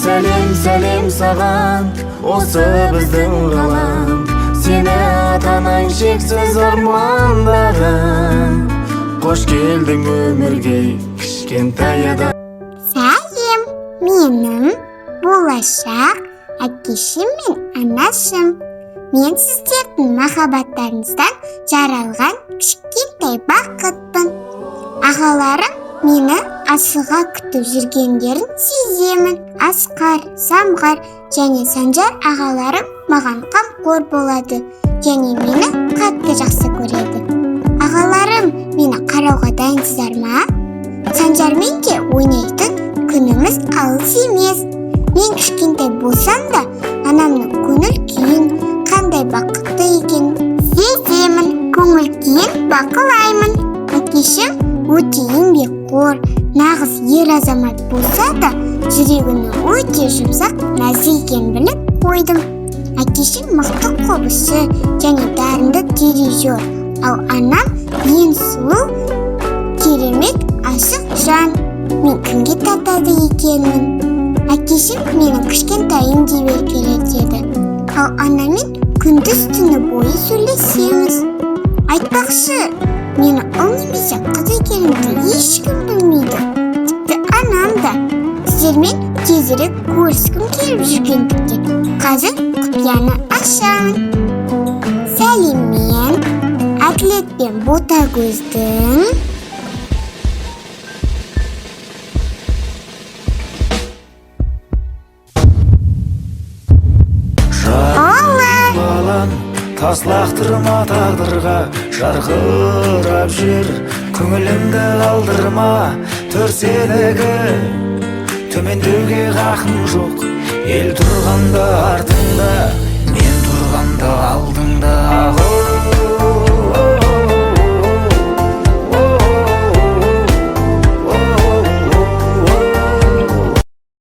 Сәлем, сәлем саған, осы біздің ғалам. Сені ата-анаң шексіз армандаған. Қош келдің өмірге, кішкентай адам. Сәлем, менің болашақ әкешім мен анашым. Мен сіздердің махаббаттарыңыздан жаралған кішкентай бақытпын. Ағаларым мені асыға күтіп жүргендерін сеземін. Асқар, Самғар және Санжар ағаларым маған қамқор болады және мені қатты жақсы көреді. Ағаларым, мені қарауға дайынсыздар ма? Санжармен де ойнайтын күніміз алыс емес. Мен кішкентай болсам да, анамның көңіл күйін, қандай бақытты екенін сеземін, көңіл күйін бақылаймын. Әкешім өте еңбекқор, нағыз ер азамат болса да, жүрегінің өте жұмсақ, нәзік екенін біліп қойдым. Әкешім мықты қобызшы және дарынды дирижер, ал анам ең сұлу, керемет ашық жан. Мен кімге тартады екенмін? Әкешім менің кішкентайым деп еркелетеді, ал анамен күндіз түні бойы сөйлесеміз. Айтпақшы, мені ұл немесе қыз екенімді ешкім білмейді, тіпті анам да. Сіздермен тезірек көріскім келіп жүргендіктен қазір құпияны ашамын. Сәлеммен, Әділет пен Ботагөздің ұлы. Балам, тас лақтырма тағдырға, жарқырап жүр. Көңілімді қалдырма, төр сенікі. Төмендеуге хақың жоқ, ел тұрғанда артыңда.